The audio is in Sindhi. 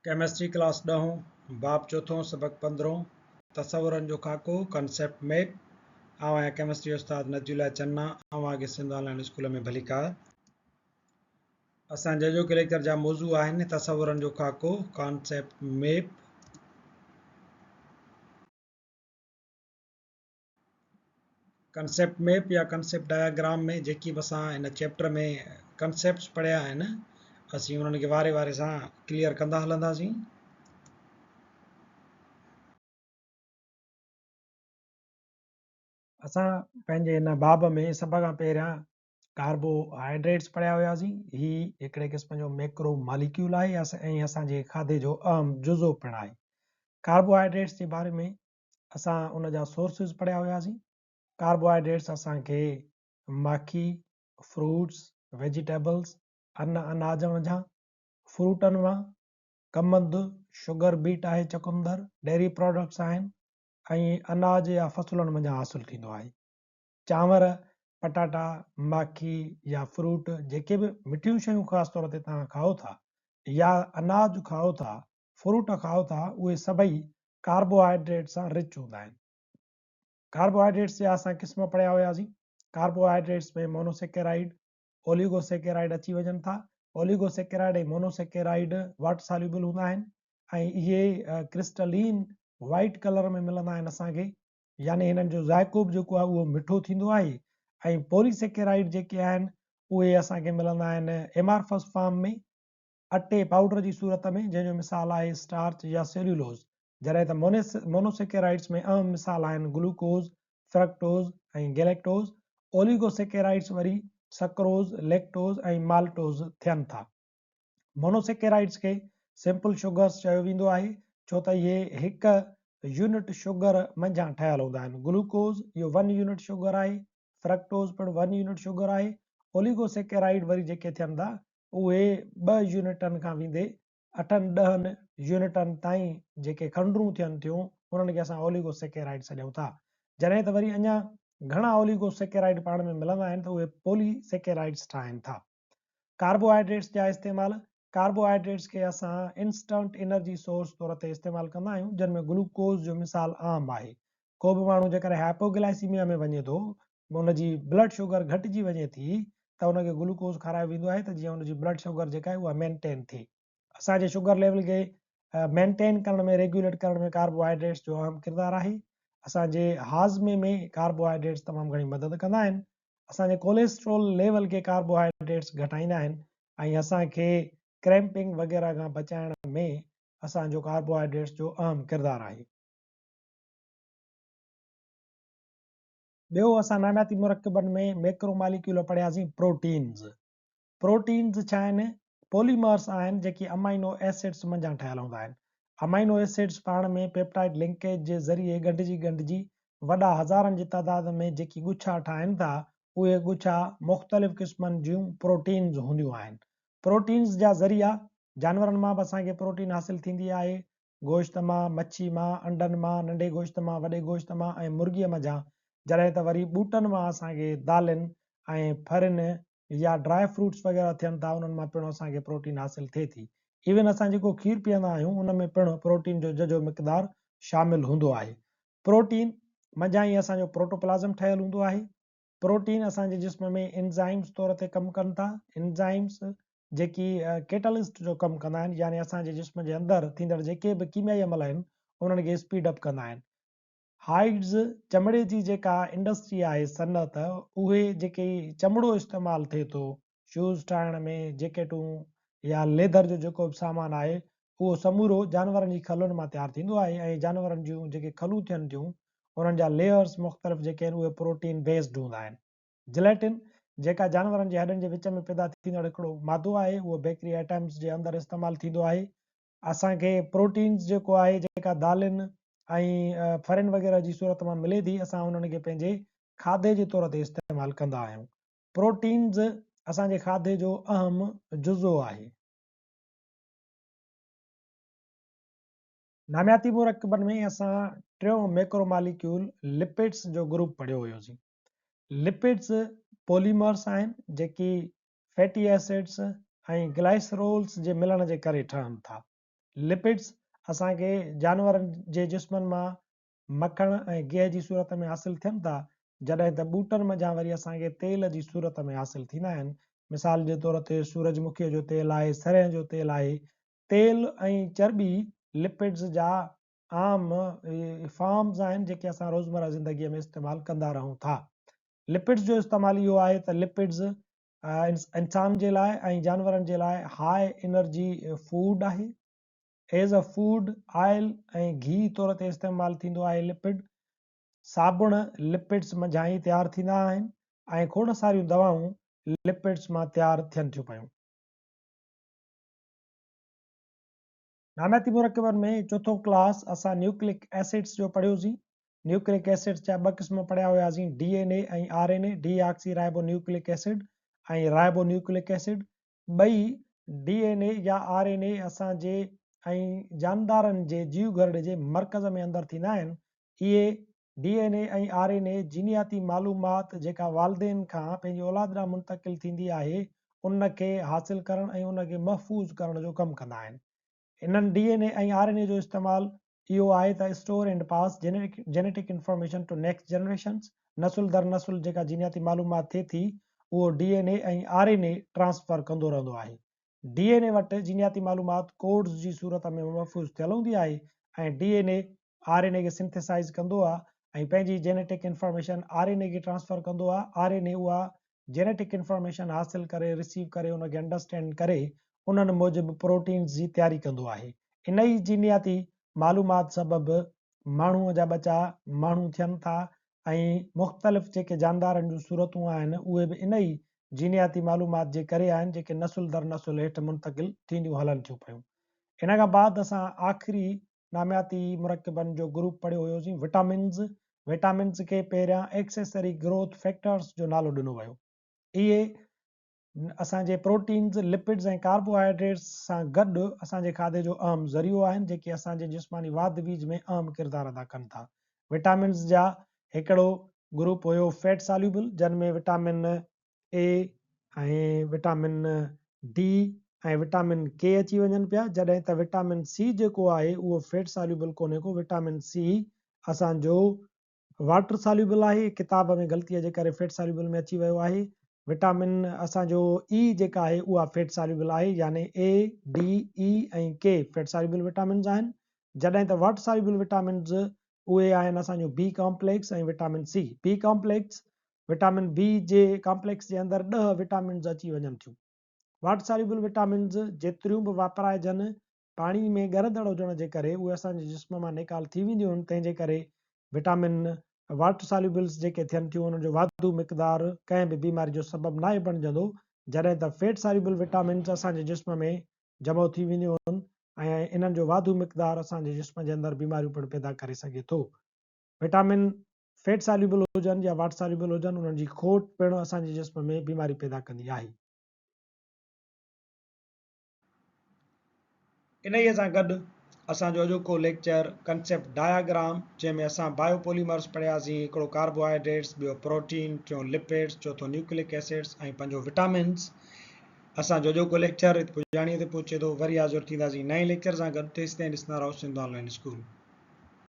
ڪيمسٽري ڪلاس ڏهون، باب چوٿون، سبق پندرهون، تصورن جو خاڪو، Concept Map، آئون آهيان ڪيمسٽري استاد نجي الله چنا، اوهان کي سنڌ آن لائين اسڪول ۾ ڀليڪار. اسان جي اڄوڪي ليڪچر جا موضوع آهن، تصورن جو خاڪو، Concept Map، concept map يا ڪنسيپٽ ڊاياگرام ۾ جيڪي به اسان هن چيپٽر ۾ ڪنسيپٽس پڙهيا آهن اسين انهن کي واري واري سان ڪليئر ڪندا هلنداسين. اسان پنهنجي هن باب ۾ سڀ کان پهريان ڪاربو هائيڊريٽس پڙهيا هياسين. هي هڪڙي قسم جو ميڪرو ماليڪيول آهي ۽ اسان جي کاڌي جو اهم جزو پڻ آهي. ڪاربو هائيڊريٽس جي باري ۾ اسان ان جا سورسز پڙهيا هياسين. ڪاربوهائيڊريٽس اسان کي ماکي، فروٽس، ويجيٽيبلز، ان اناج منجهان، فروٽن مان، ڪمند، شگر بيٽ آهي چقندر، ڊيري پراڊڪٽس آهن ۽ اناج يا فصلن منجهان حاصل ٿيندو آهي. چانور، پٽاٽا، ماکي يا فروٽ جيڪي به مٺيون شيون خاص طور تي توهان کائو ٿا يا اناج کائو ٿا، فروٽ کائو ٿا اهي سڀئي ڪاربوهائيڊريٽ سان رچ هوندا آهن. ڪاربوهائيڊريٽس جا اسان قسم پڙهيا هياسين. ڪاربوهائيڊريٽس ۾ مونوسيڪيرائيڊ، اوليگوسيڪيرائيڊ اچي وڃن ٿا. اوليگوسيڪيرائيڊ ۽ مونوسيڪيرائيڊ واٽر ساليوبل هوندا آهن ۽ اهي ڪرسٽلين وائيٽ ڪلر ۾ ملندا آهن اسان کي يعني هنن جو ذائقو به جيڪو آهي اهو مٺو ٿيندو آهي ۽ پوليسيڪيرائيڊ جيڪي آهن اهي اسان کي ملندا آهن ايمارفس فارم ۾ اٽي، پائوڊر، جي صورت ۾، جنهن جو مثال آهي اسٽارچ يا سيلولوز، جڏهن ته مونوسيڪيرائيڊس ۾ اهم مثال آهن گلوڪوز، فرڪٽوز ۽ گليڪٽوز، اوليگوسيڪيرائيڊس وري سڪروز، ليڪٽوز ۽ مالٽوز ٿين ٿا. مونوسيڪيرائيڊس کي سمپل شگرز چيو ويندو آهي، ڇو ته اهي هڪ يونٽ شگر منجهان ٺهيل هوندا آهن. گلوڪوز اهو ون يونٽ شگر آهي، فرڪٽوز پڻ ون يونٽ شگر آهي، اوليگوسيڪيرائيڊ وري جيڪي ٿين ٿا اهي ٻه يونٽن کان ويندي اٺن ڏهن يونٽن تائين جيڪي کنڊرون ٿين ٿيون انهن کي اسان اوليگو سيڪيرائيڊ سڏيون ٿا. جڏهن ته وري اڃا گهڻا اوليگو سيڪيرائيڊ پاڻ ۾ ملندا آهن ته اهي پولي سيڪيرائيڊس ٺاهين ٿا. ڪاربوهائيڊريٽس جا استعمال، ڪاربوهائيڊريٽس کي اسان انسٽنٽ انرجي سورس طور تي استعمال ڪندا آهيون جن ۾ گلوڪوز جو مثال عام آهي. ڪو به ماڻهو جيڪڏهن هائپوگلائسيميا ۾ وڃي ٿو ان جي بلڊ شوگر گهٽجي وڃي ٿي ته ان کي گلوڪوز کارايو ويندو آهي ته جيئن ان جي بلڊ شوگر جيڪا آهي اها مينٽين ٿئي. اسان جي شوگر ليول کي مينٽين ڪرڻ ۾ ريگيوليٽ ڪرڻ ۾ ڪاربوهائيڊريٽس جو اهم ڪردار آهي. اسان جي هاضمي ۾ ڪاربوهائيڊريٽس تمام گهڻي مدد ڪندا آهن. اسان جي ڪوليسٽرول ليول کي ڪاربوهائيڊريٽس گهٽائيندا آهن ۽ اسان کي ڪريمپنگ وغيره کان بچائڻ ۾ اسان جو ڪاربوهائيڊريٽس جو اهم ڪردار آهي. ٻيو اسان نامياتي مرڪبن ۾ ميڪرو ماليڪيول پڙهياسين پروٽينز. پروٽينز ڇا آهن؟ پوليمرس آهن جيڪي امائنو ايسڊس منجهان ٺهيل هوندا آهن. امائنو ايسڊس پاڻ ۾ پيپٽائيڊ لنڪيج جي ذريعي ڳنڍجي ڳنڍجي وڏا هزارن جي تعداد ۾ جيڪي ڳڇا ٺاهين ٿا اهي ڳڇا مختلف قسمن جون پروٽينز هونديون آهن. پروٽينز جا ذريعا جانورن مان به اسان کي پروٽين حاصل ٿيندي آهي گوشت مان، مڇي مان، انڊن مان، ننڍي گوشت مان، وڏي گوشت مان ۽ مرغيء منجهان، جڏهن ته وري ٻوٽن مان اسان کي دالين ۽ ڦرين يا ڊرائي فروٽس وغيره ٿين ٿا انهن مان پڻ اسان کي پروٽين حاصل ٿئي ٿي. ايون اسان جيڪو کير پيئندا آهيون ان ۾ پڻ پروٽين جو ججهو مقدار شامل هوندو آهي. پروٽين منجهان ئي اسان جو پروٽوپلازم ٺهيل هوندو آهي. پروٽين اسان جي جسم ۾ انزائمز طور تي ڪم ڪن ٿا. انزائمز جيڪي ڪيٽالسٽ جو ڪم ڪندا آهن يعني اسان جي جسم جي اندر ٿيندڙ جيڪي به ڪيميائي عمل آهن انهن کي اسپيڊ اپ ڪندا آهن. هائيڊز چمڙي جي جيڪا انڊسٽري آهي صنعت اهي جيڪي چمڙو استعمال ٿئي ٿو شوز ٺاهڻ ۾ جيڪيٽون يا ليدر جو جيڪو به سامان آهي اهو سمورو جانورن جي کلن مان تيار ٿيندو آهي ۽ جانورن جون جيڪي کلون ٿين ٿيون انهن جا ليئرز مختلف جيڪي آهن اهي پروٽين بيسڊ هوندا آهن. جليٽن جيڪا جانورن جي هڏن جي وچ ۾ پيدا ٿيندڙ هڪڙو مادو آهي اهو بيڪري آئٽمز جي اندر استعمال ٿيندو آهي. اسان کي پروٽينز جيڪو آهي جيڪا دالين ۽ ڦرين وغيره جي صورت مان ملي ٿي اسان انهن کي پنهنجي کاڌي جي طور تي استعمال ڪندا آهيون. پروٽينز اسان جي کاڌي جو اهم جزو آهي. نامياتي مرڪبن ۾ اسان ٽيون ميڪرو ماليڪيول لپڊس جو گروپ پڙهيو هيوسين. لپڊس پوليمرس آهن جيڪي فيٽي ايسڊس ۽ گلائسرولس جي ملڻ جي ڪري ٺهن ٿا. لپڊز اسان کي جانورن جي جسمن مان مکڻ ۽ گيهه جي صورت ۾ حاصل ٿين ٿا، جڏهن ته ٻوٽن منجهان وري اسان کي تيل جي صورت ۾ حاصل ٿيندا آهن. مثال جي طور تي سورج مکيء جو تيل آهي، سرنهن جو تيل آهي. تيل ۽ چرٻي لپڊز جا عام فارمز آهن جيڪي اسان روزمره زندگيء ۾ استعمال ڪندا رهون ٿا. لپڊز جو استعمال اهو آهي ته لپڊز انسان جي لاء ۽ جانورن جي لاء هاء انرجي فوڊ آهي. ايز ا فوڊ آئل ۽ گهي طور تي استعمال ٿيندو آهي لپڊ. صابڻ لپڊس منجهان ئي تيار ٿيندا آهن ۽ کوڙ ساريون دوائون لپڊس مان تيار ٿين ٿيون پيون. نامياتي مرڪبن ۾ چوٿون ڪلاس اسان نيوڪلڪ ايسڊس جو پڙهيوسين. نيوڪلڪ ايسڊس جا ٻه قسم پڙهيا هياسين D N A ۽ R N A, deoxyribonucleic acid ۽ ribonucleic acid. ٻئي ڊي اين اي يا آر اين اي اسان جي ۽ جاندارن جي جيو گهرڙي جي مرڪز ۾ اندر ٿيندا آهن. اهي D N A ۽ R N A جينياتي معلومات جيڪا والدين کان پنهنجي اولاد ڏانهن منتقل ٿيندي آهي ان کي حاصل ڪرڻ ۽ ان کي محفوظ ڪرڻ جو ڪم ڪندا آهن. انهن D N A ۽ R N A جو استعمال اهو آهي ته store and pass genetic information to next generations نسل در نسل جيڪا جينياتي معلومات ٿئي ٿي اهو D N A ۽ R N A transfer ڪندو رهندو آهي. ڊي اين اي وٽ جينياتي معلومات ڪوڊز جي صورت ۾ محفوظ ٿيل هوندي آهي ۽ D N A R N A کي سنٿيسائيز ڪندو آهي ۽ پنهنجي جينيٽڪ انفارميشن آر اين اي کي ٽرانسفر ڪندو آهي. آر اين اي اها جينيٽڪ انفارميشن حاصل ڪري، رسيو ڪري، ان کي انڊرسٽينڊ ڪري انهن موجب پروٽينز جي تياري ڪندو آهي. انهي جينياتي معلومات سبب ماڻهوء جا ٻچا ماڻهو ٿين ٿا ۽ مختلف جيڪي جاندارن جون صورتون آهن اهي به انهي جينياتي معلومات جي ڪري آهن جيڪي نسل در نسل هيٺ منتقل ٿينديون هلن ٿيون پيون. ان کان بعد اسان آخري نامياتي مرڪبن جو گروپ پڙهيو هيوسين وٽامنز. وٽامنز کي پهريان ايڪسيسري گروٿ فيڪٽرز جو نالو ڏنو ويو. اهي اسان جي پروٽينز، لپڊز ۽ ڪاربوهائيڊريٽس سان گڏ اسان جي کاڌي جو اهم ذريعو آهن جيڪي اسان جي جسماني واڌ ويجهه ۾ اهم ڪردار ادا ڪن ٿا. وٽامنز جا هڪڙو گروپ هيو فيٽ ساليوبل جن ۾ vitamin A ۽ vitamin D ۽ vitamin K اچي وڃن پيا جڏهن ته وٽامن سي جيڪو آهي اهو فيٽ ساليوبل ڪونهي ڪو وٽامن سي اسان جو واٽر ساليوبل آهي، ڪتاب ۾ غلطيء جي ڪري فيٽ ساليوبل ۾ اچي ويو آهي. وٽامن اسان جو اي جيڪا آهي اها فيٽ ساليوبل آهي يعني A, D, E ۽ K fat soluble vitamins آهن جڏهن ته واٽر ساليوبل وٽامنز اهي آهن اسان جو B complex ۽ vitamin C. B complex vitamin B جي ڪامپليڪس جي اندر 10 وٽامنز اچي وڃن ٿيون. واٽر ساليوبل وٽامنز جيتريون به واپرائجن پاڻي ۾ ڳرندڙ هجڻ جي ڪري اهي اسان جي جسم مان نيڪال ٿي وينديون آهن تنهن جي ڪري وٽامن واٽر ساليوبلز جيڪي ٿين ٿيون انهن جو واڌو مقدار ڪنهن به بيماري جو سبب ناهي بڻجندو جڏهن ته فيٽ ساليوبل وٽامنز اسان جي جسم ۾ جمع ٿي وينديون آهن ۽ انهن جو واڌو مقدار اسان جي جسم جي اندر بيماريون پڻ پيدا ڪري سگهي ٿو. وٽامن فيٽ ساليوبل هجن يا واٽر ساليوبل هجن انهن جي کوٽ پڻ اسان جي جسم ۾ بيماري پيدا ڪندي آهي. انهيء سان گڏ اسان جو اڄوڪو ليڪچر ڪنسيپٽ ڊاياگرام جنهن ۾ اسان بايو پوليمرز پڙهياسين، هڪڙو ڪاربوهائيڊريٽس، ٻيو پروٽين، ٽيون لپيڊس، چوٿون نيوڪليڪ ايسڊس ۽ پنجون وٽامنز. اسان جو اڄوڪو ليڪچر هت پڄاڻيء تي پهچي ٿو. وري حاضر ٿينداسين نئين ليڪچر سان گڏ. تيستائين ڏسندا رهو سنڌ آن لائين اسڪول.